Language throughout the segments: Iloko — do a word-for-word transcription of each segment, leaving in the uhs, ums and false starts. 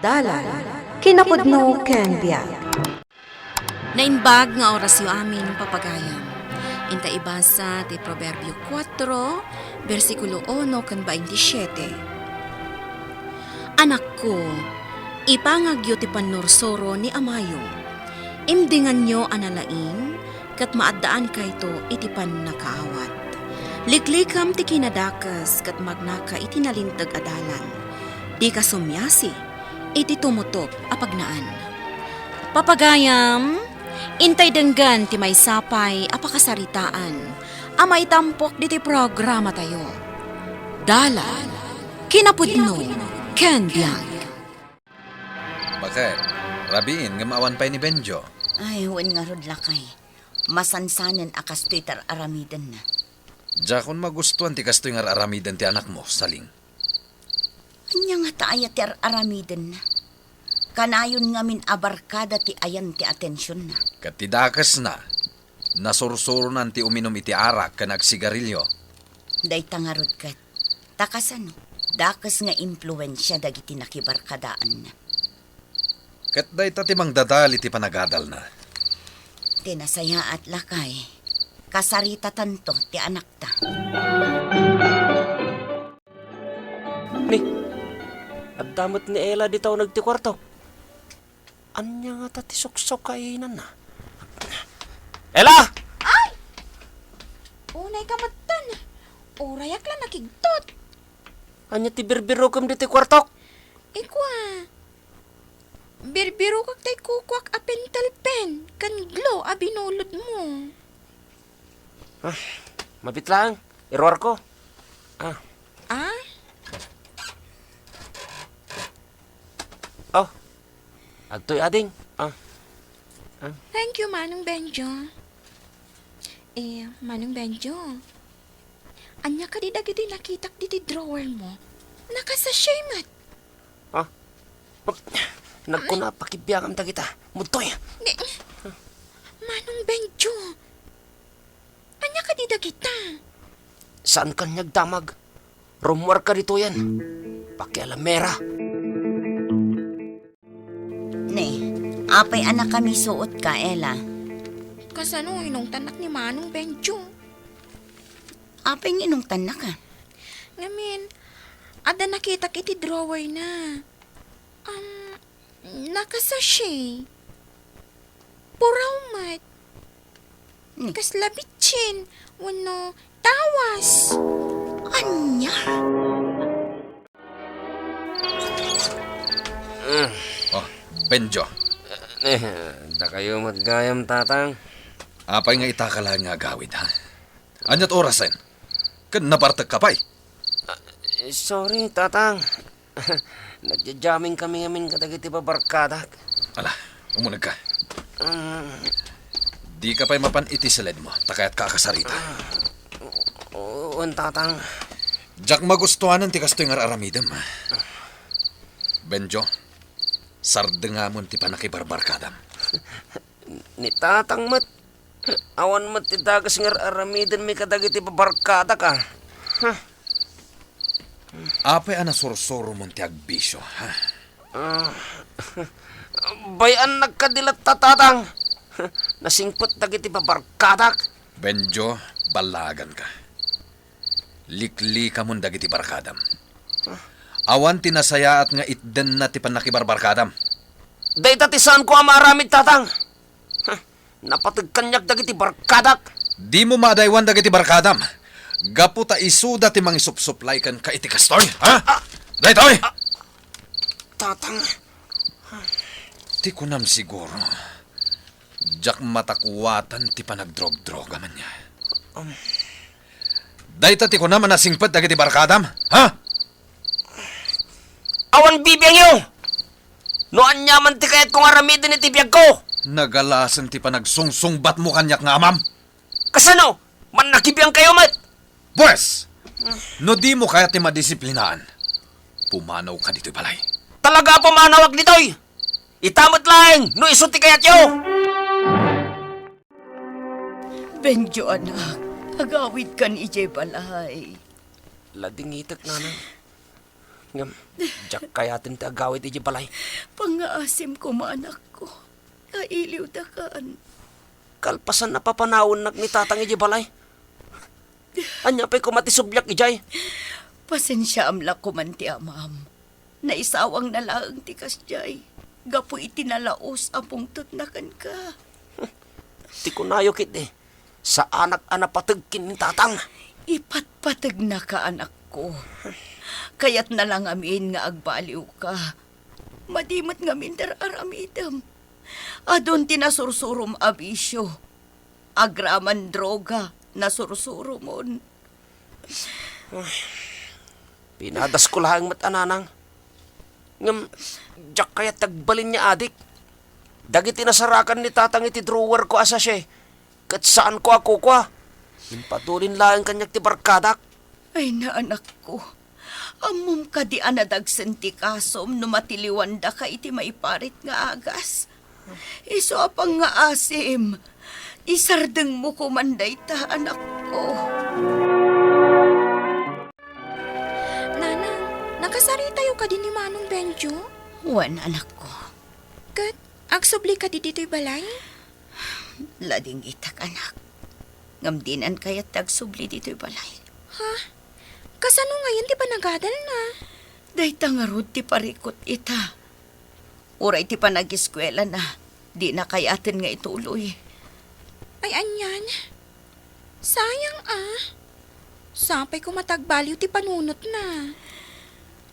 Dalan, kinapudno ken biag. Naimbag nga orasyo amin, papagayam. Inta ibasa ti Proverbio kuatro, bersikulo uno ken baintisiete. Anakko, ipangagyo ti pannursuro ni amayo. Imdinganyo a nalaing, ket maaddaankayto iti pannakaawat. Liklikam ti kinadakes ket magnaka iti nalinteg a dalan. Dika sumiasi iti tumutop a pagnaan. Papagayam, intay denggen ti maysa pay a pakasaritaan a maitampok ditoy programatayo. Dalan, kinapudno, ken biag. Baket, rabiin ngem awan pay ni Benjo. Ay, wen ngarud, lakay. Masansanen a kastoy ti ar-aramidenna. Diakon magustuan ti kastoy nga ar-aramiden ti anakmo, Saling. Ania ngata aya ti ar-aramidenna? Kanayon ngamin a barkada ti ayan ti atensionna. Ket ti dakesna, nasursuronan ti uminum iti arak ken agsigarilio. Dayta ngarud ket, ta kasano, dakes nga impluensia dagiti nakibarkadaanna. Ket dayta ti mangdadal iti panagadalna. Ti nasayaat, lakay, kasaritatanto ti anakta. Ni, adda met ni Ella dita uneg ti kuarto. Ania ngata ti suksukainanna? Ella! Ay! Unay ka metten. Urayak la nakigtot. Ania ti birbirukem ditoy kuartok? Ikua, birbirokak tay kukuak a pentel pen ken glue a binulodmo. Ah, mabit laeng. Iruarko. Ah. Ah? Oh. Adtoy, ading. Ah. Ah. Thank you, Manong Benjo. Eh, Manong Benjo, ania kadi dagiti nakitak diti drawer mo? Nakasachet met. Ah? Nagkuna, pakibiangam dagita. Mudtoy. Ni, Manong Benjo, ania kadi dagita? Saan kaniak damag? Rummuarka ditoyen. Pakialamera. Ni, apay a nakamisuotka, Ella? Kasano, inungtanak ni Manong Benjo. Apay nga inungtannaka? Ngamin, adda nakitak iti drawer na. Um, nakasachet. Puraw met. Hmm. Kasla bitsin wenno tawas. Ania? Oh, Benjo. Eh, dakayo met gayam, Tatang. Apay nga itaka laeng nga agawid, ha? Ania't orasen? Ken nabartekka pay? Ah, sorry, Tatang. Nagja-jamming kami ngamin kadagiti babarkadak. Ala, umunegka. Mm. Dika pay mapan iti siledmo, ta kayatka a kasarita. Ah, o-, wen, Tatang. Diak magustuanen ti kastoy nga ar-aramidem. Benjo, sardengamon ti pannakibarbarkadam. Ni Tatang met, awan met ti dakes nga ar-aramidenmi kadagiti babarkadak, a. Huh. Apay a nasursuromon ti agbisio, ha? Ah, bay-annak kadi latta, Tatang. Nasingpet dagiti babarkadak. Benjo, ballaganka. Liklikamon dagiti barkadam. Awan ti nasayaat nga itdenna ti pannakibarbarkadam. Dayta ti saanko a maaramid, Tatang. Huh, napateg kaniak dagiti barkadak. Dimo maadaywan dagiti barkadam. Gapu ta isuda ti mangisupsuplay kenka iti kastoy, ha? Ah! Daytoy! Ah! Tatang. Ti kunam siguro, diak matakuatan ti panagdrogdroga man niya. Um. Dayta ti kunam a nasingpet dagiti barkadam, ha? Awan bibiangyo! No aniaman ti kayatko nga aramiden iti biagko! Nagalasen ti panagsungsungbatmo kaniak nga amam. Kasano? Mannakibiangkayo met! Pues, no dimo kayat ti madisiplinaan, pumanawka ditoy balay. Talaga a pumanawak ditoy! Ita met laeng no isu ti kayatyo! Benjo, anak, agawidkan idiay balay. Ladingitek, Nanang. Ngem, diak kayaten ti agawid idiay balay. Pangngaasim koma, anakko. Kailiwdakan. Kalpasan a papanawennak ni tatang idiay balay. Ania pay koma ti subliak idiay? Pasensiaam la koman ti amam. Naisawangna laeng ti kasdiay gapu iti nalaus a pungtotna kenka. Ti kunayo ketdi, saanak a napateg ken ni tatang. Ipatpategnaka, anakko. Kayatna la ngamin nga agbaliwka. Madi met ngamin ti ar-aramidem. Adun ti nasursurom a bisio. Agraman droga, nasursuromon. Pinadasko laeng met a nanang. Ngem, diak kayat ti agbalin nga adik. Dagiti nasarakan ni tatang iti drawerko a sachet, ket saanko a kukua. Impatulin laeng kaniak ti barkadak. Ay, naanakko. Ammom kadi a nadagsen ti kasom no matiliwandaka iti maiparit nga agas? Isu a pangngaasim, isardengmo koman dayta, anakko. Nanang, nakasaritayo kadi ni Manong Benjo? Wen, anakko. Ket agsubli kadi ditoy balay? Ladingitak, anak. Ngem dinan kayat ti agsubli ditoy balay. Ha? Kasano ngayen ti panagadalna? Dayta ngarud ti parikut ita. Uray ti panageskuelana, dina kayaten nga ituloy. Ay, anian? Sayang, a. Sapay koma ta agbaliw ti panunotna.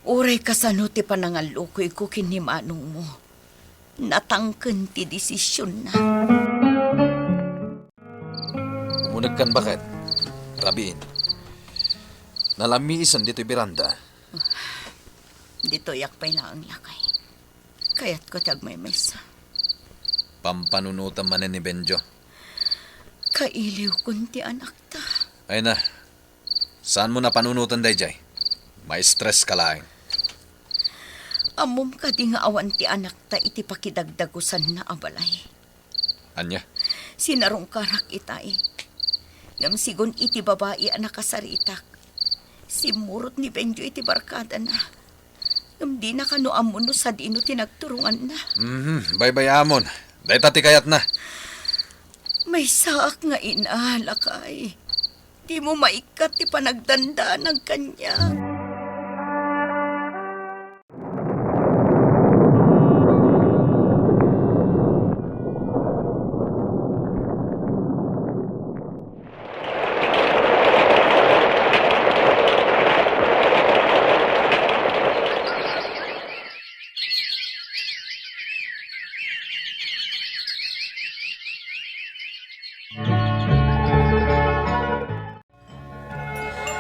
Uray kasano ti panangallukoyko ken ni manongmo, natangken ti desisionna. Umunegkan, baket. Rabiin. Nalamiisen ditoy beranda. Ditoyak pay laeng, lakay. Kayatko ti agmaymaysa. Pampanunotem manen ni Benjo. Kailiwkon ti anakta. Ay na, saanmo a panunoten daydiay. Maistres ka laeng. Ammom kadi nga awan ti anakta iti pakidagdagusanna a balay? Ania? Sinarungkarak itay. Ngem sigun iti babai a nakasaritak, simmurot ni Benjo iti barkadana. Ngem dina kano ammo no sadino ti nagturonganna. Mhm, baybay-amon. Dayta ti kayatna. Maysaak nga ina, lakay. Dimo maikkat ti panagdandanag kaniak.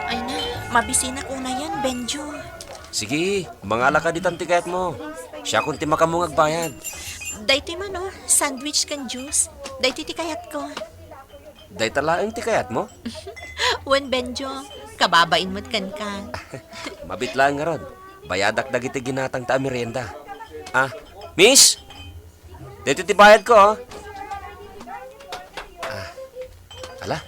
Ay na, mabisinak unayen, Benjo. Sige, mangala ka ditan ti kayatmo. Siakon ti makaammo nga agbayad. Daytoy man, o, sandwich ken juice. Daytoy ti kayatko. Dayta laeng ti kayatmo? Wen, Benjo, kababain met kenka. Mabiit laeng ngarud. Bayadak dagiti ginatangta a merienda. Ah, miss? Daytoy ti bayadko, o. Ah, ala.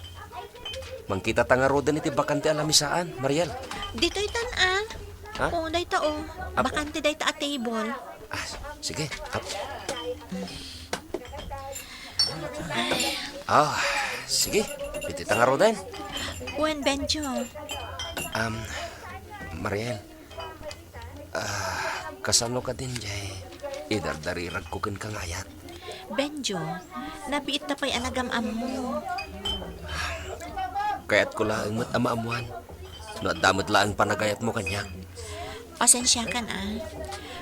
Mangkitata ngaruden iti bakante a lamisaan, Mariel. Ditoy tan, a. Ha? O, dayta, o. Apo. Bakante dayta a table. Ah, sige. Ap- Ah, sige. Ditoy ta ngaruden. Wen, Benjo. Um, Mariel, ah, kasano kadin jay idardariragko kenka nga ayat? Benjo, nabiitta pay a nagam-ammo. Kayatko laeng met a maammoan no adda met laeng panagayatmo kaniak. Pasensiakan, a.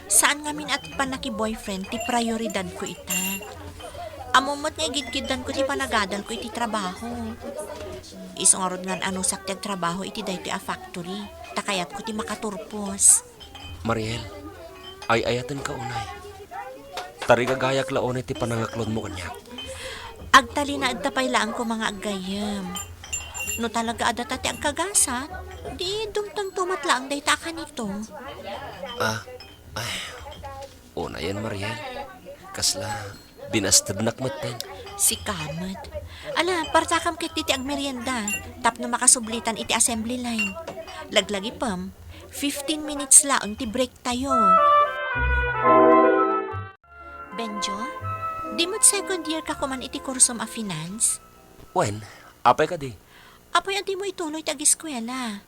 Saan ngamin a ti pannaki-boyfriend ti prioridadko ita. Ammom met nga igidgiddanko ti panagadalko iti trabaho. Isu ngarud nga anusak ti agtrabaho iti daytoy a factory, ta kayatko ti makaturpos. Mariel, ay-ayatenka unay. Tarigagayak la unay ti panangaklonmo kaniak. Agtalinaedta pay laeng koma nga aggayyem. No talaga a data ti agkagasat, di dumtumtumat laeng dayta a kanito. Ah, ay, unayen, Mariel. Kasla binastednak metten. Sika met. Ala, partakam ketdi ti agmerienda tapno makasublitan iti assembly line. Laglagipem, Fifteen minutes laeng ti break tayo. Benjo, di met second year ka kuman iti kursom a finance? Wen, apay kadi? Apay a dimo ituloy ti agiskuela?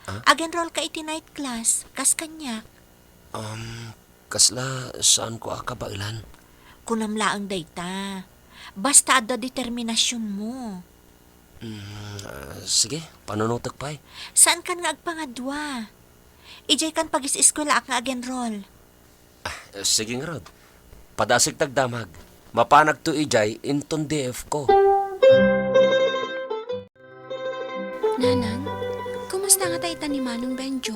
Ah? Ag-enroll ka iti night class, kas kaniak. Um, kasla saanko a kabaelan? Kunam laeng dayta. Basta adda determinasionmo. Mm, ah, sige, panunotek pay. Saankan nga agpangadua. Idiaykan pagis-eskuelaak nga ag-enroll. Ah, sige ngarud. Padasig ta agdamag. Mapanagto idiay inton D F ko. Nanang, kumusta ngata ita ni Manong Benjo?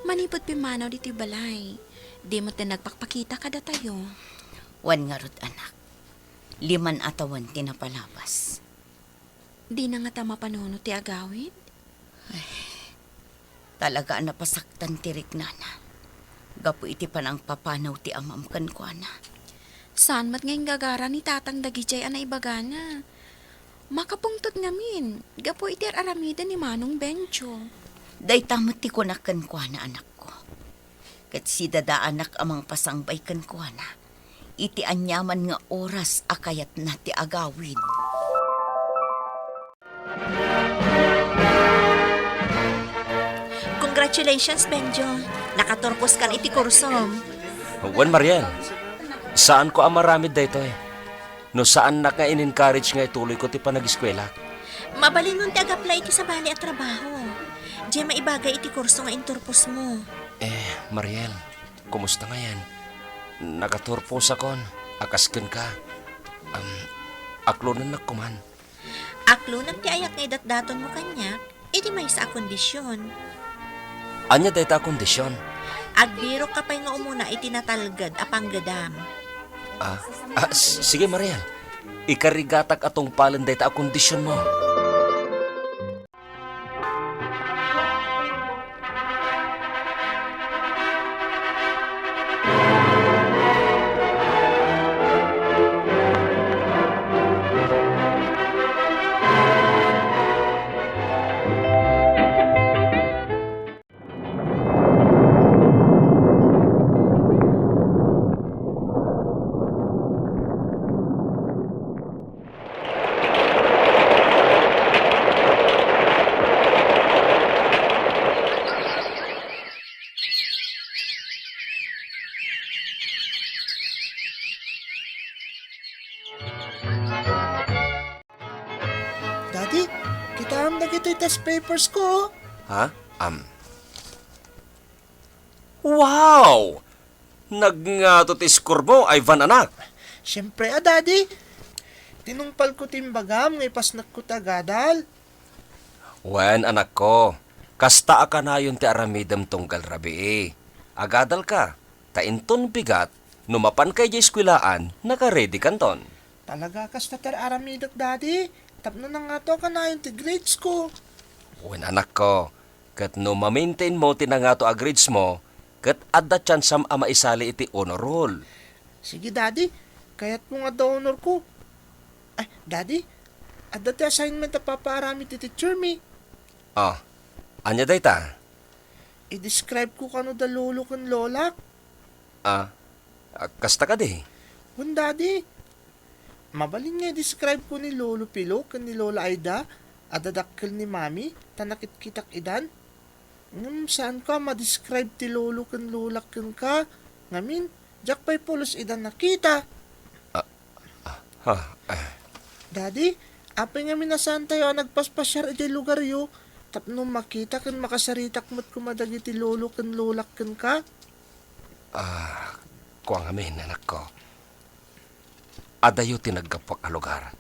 Manipud pimmanaw ditoy balay, di met nagpakpakita kadatayo. Wen ngarud, anak. Liman a tawen ti napalabas. Dina ngata mapanuno ti agawid? Ay, talaga a napasaktan ti riknana gapu iti panangpapanaw ti amam kenkuana. Saan met nga inggagara ni Tatang dagidiay a naibagana? Makapungtot ngamin gapu iti ar-aramiden ni Manong Benjo. Dayta met ti kunak kenkuana, anakko. Ket sidadaanak a mangpasangbay kenkuana iti aniaman nga oras a kayatna ti agawid. Congratulations, Benjo. Nakaturposkan iti kursom. Wen, Mariel. Saanko a maramid daytoy. No saannak nga in-encourage nga ituloyko ti panagiskuelak. Mabalinmon ti ag-apply iti sabali a trabaho. Diay maibaga iti kurso nga inturposmo. Eh, Mariel, kumusta ngayen? Nakaturposakon a kas kenka. Am, aklonennak koman. Aklonam ti ayat nga idatdatonmo kaniak iti maysa a kondisyon. Ania dayta a kondisyon? Agbirokka pay nga umuna iti natalged a panggedam. Ah, ah, s-, sige, Mariel. Ikarigatak a tungpalen dayta a kondisionmo. Daddy, kitaem dagitoy test papers ko. Ha? Am. Wow! Nagngato ti score mo, Ivan, anak. Siyempre a, Daddy. Tinungpalko ti imbagam nga ipasnekko ti agadal. Wen, anakko, kasta a kanayon ti aramidem tunggal rabii. Agadalka, ta inton bigat, no mapanka idiay eskuelaan, nakaready kanton. Talaga kasta ti ar-aramidek, Daddy, tapno nangato a kanayon ti grades ko. Wen, anakko, ket no ma-maintain mo ti nangato a grades mo, ket adda tiansam a maisali iti honor roll. Sige, Daddy, kayatko nga adda honor ko. Ay, Daddy, adda ti assignment a papaaramid ti teacher mi. Ah, ania dayta? I-describe ko kano da lolo ken lolak. Ah, ah, kasta kadi? Wen, Daddy. Mabalin nga i-describe ko ni Lolo Pilo ken ni Lola Aida a dadakkel ni Mami ta nakitkitak idan. Ngem saanko a ma-describe ti lolo ken lolak kenka. Ngamin, diak pay pulos idan nakita. Ah, ah, ah, eh. Daddy, apay ngamin a saantayo a nagpaspasiar idiay lugaryo tapno makita ken makasaritak met koma dagiti lolo ken lolak kenka? Ah, kua ngamin, anakko. Adayo ti naggapuak a lugar.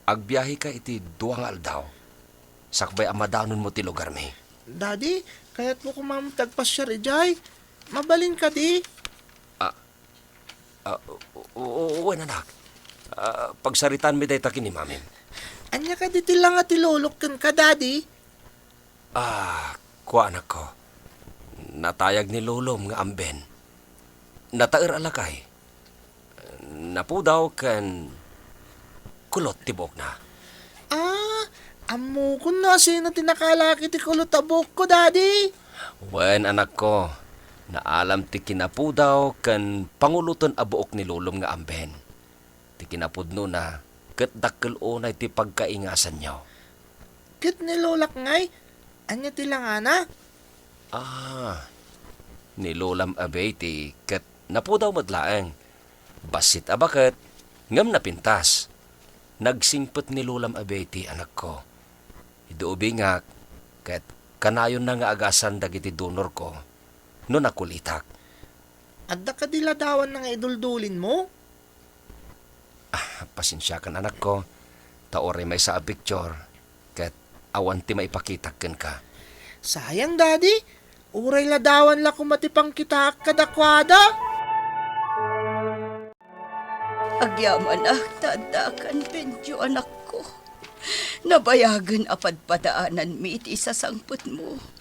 Agbiaheka iti dua nga aldaw, sakbay a madanonmo ti lugarmi. Daddy, kayatmo koma met ti agpasiar idiay? Mabalin kadi? Ah, ah, o-, o-, o-, wen, anak. Ah, pagsaritanmi dayta ken ni Mamim. Ania kadi ti langa ti lolok kenka, Daddy? Ah, kua, anakko. Natayag ni lolom nga amben. Nataer a lakay. Napudaw ken kulot ti buokna. Ah, ammokon no asino ti nakalak iti kulot a buokko, Daddy. Wen, anakko, naalam ti kinapudaw ken panguloten a buok ni lolom nga amben. Ti kinapudnona, ket dakkel unay ti pagkaingasanyo. Ket ni lolak ngay, ania ti langana? Ah, ni lolam a Betty ket napudaw met laeng. Bassit a baket, ngem napintas. Nagsingpet ni lolam a Betty, anakko. Idi ubingak, ket kanayonna nga agasan dagiti donorko no nakulitak. Adda kadi ladawanna nga iduldulinmo? Ah, pasensiakan, anakko, ta uray maysa a picture, ket awan ti maipakitak kenka. Sayang, Daddy. Uray ladawan la koma ti pangkitaak kadakuada. Agyamanak ta addakan, Benjo, anakko. Nabayagen a padpadaananmi iti sasangpetmo.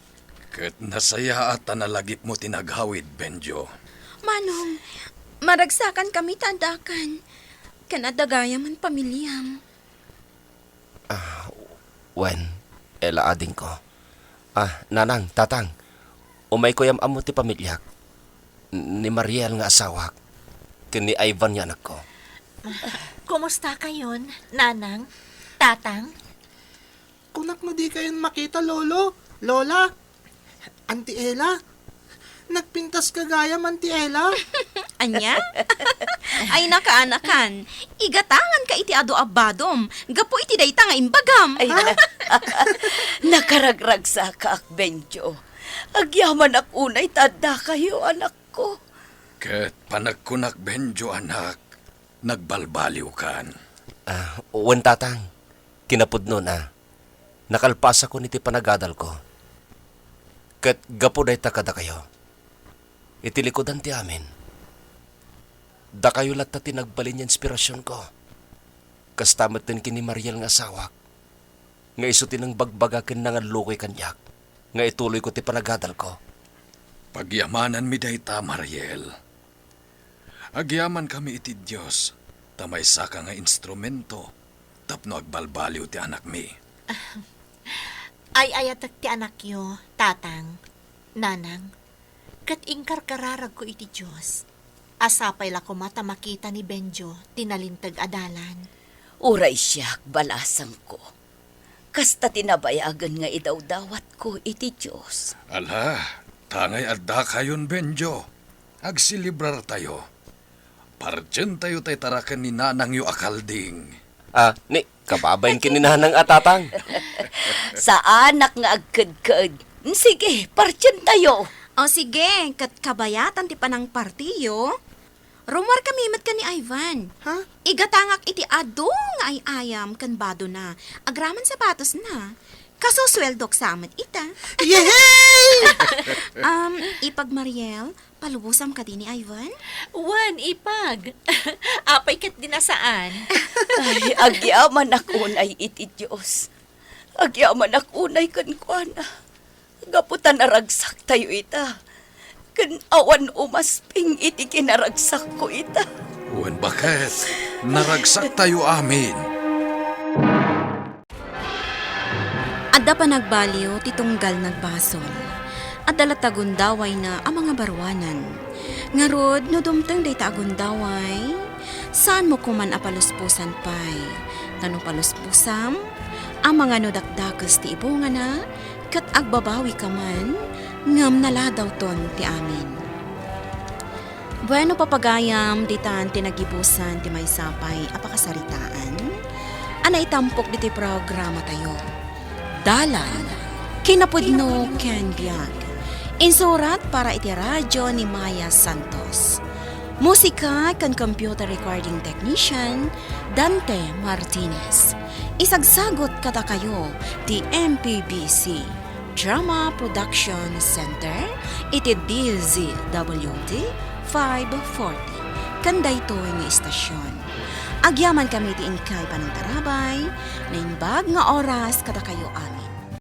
Ket nasayaat ta nalagipmo ti naghawid, Benjo. Manong, maragsakankami ta addakan. Ken adda gayam a pamiliam. Ah, wen, Ella, adingko. Ah, nanang, tatang, umayko yam-ammo ti pamiliak. Ni Mariel nga asawak, ken ni Ivan nga anakko. Kumusta kayon, nanang, tatang? Kunak no di kayon makita, lolo, lola. Anti Ella, nagpintas ka gayam, Anti Ella. Ania? Ay, nakaanakan. Igatanganka iti adu a badom gapu iti dayta nga imbagam. Ay, na-, nakaragragsakaak, Benjo. Agyamanak unay ta addakayo, anakko. Ket panagkunak, Benjo, anak, nagbalbaliwkan. Ah, wen, tatang. Kinapudnona, nakalpasakon iti panagadalko. Ket gapu dayta kadakayo, iti likudan ti amin, dakayo latta ti nagbalin nga inspirasionko. Kasta metten ken ni Mariel nga asawak, nga isu ti nangbagbaga ken nangallukoy kaniak nga ituloyko ti panagadalko. Pagyamananmi dayta, Mariel. Agyamankami iti Dios, ta maysaka nga instrumento tapno agbalbaliw ti anakmi. Ay-ayatek ti anakyo, tatang, nanang, ket inkarkararagko iti Dios a sapay la koma ta makita ni Benjo ti nalinteg a dalan. Uray siak, balasangko, kasta ti nabayagen nga idawdawatko iti Dios. Ala, tangay addakayon, Benjo. Agselebrartayo. Partientayo tay taraken ni nanangyo a kalding. Ah, ni, kababain ken ni nanang a tatang. Saanak nga agkedked. Sige, partientayo. O sige, ket kabayatan ti panangpartiyo, rummuarkami met ken ni Ivan. Ha? Igatangak iti adu nga ay-ayam ken badona, agraman sapatosna. Kasusueldok sa met ita. Yehey! Um, Ipag Mariel, palubosam kadi ni Ivan? Wen, Ipag. Apay ket di nasaan? Ay, agyamanak unay iti Dios. Agyamanak unay kenkuana. Gapu ta naragsaktayo ita. Ken awan umasping iti kinaragsakko ita. Wen baket, naragsaktayo amin. Adda panagbaliw ti tunggal nagbasol. Adda latta gundawayna a mangabaruanan. Ngarud, no dumteng dayta a gundaway, saanmo koman a palusposan pay. Ta no palusposam, amangan no dakdakes ti ibungana, ket agbabawika man, ngem naladawton ti amin. Bueno, papagayam, ditan ti nagibusan ti maysa pay a pakasaritaan a naitampok ditoy programatayo. Dalan, kinapudno ken biag. Insurat para iti radyo ni Maya Santos. Musika ken computer recording technician, Dante Martinez. Isagsagut kadakayo ti M P B C Drama Production Center iti D Z W T five forty. Ken daytoy nga istasyon, agyamankami ti inkay panangtarabay, naimbag nga oras kadakayo amin.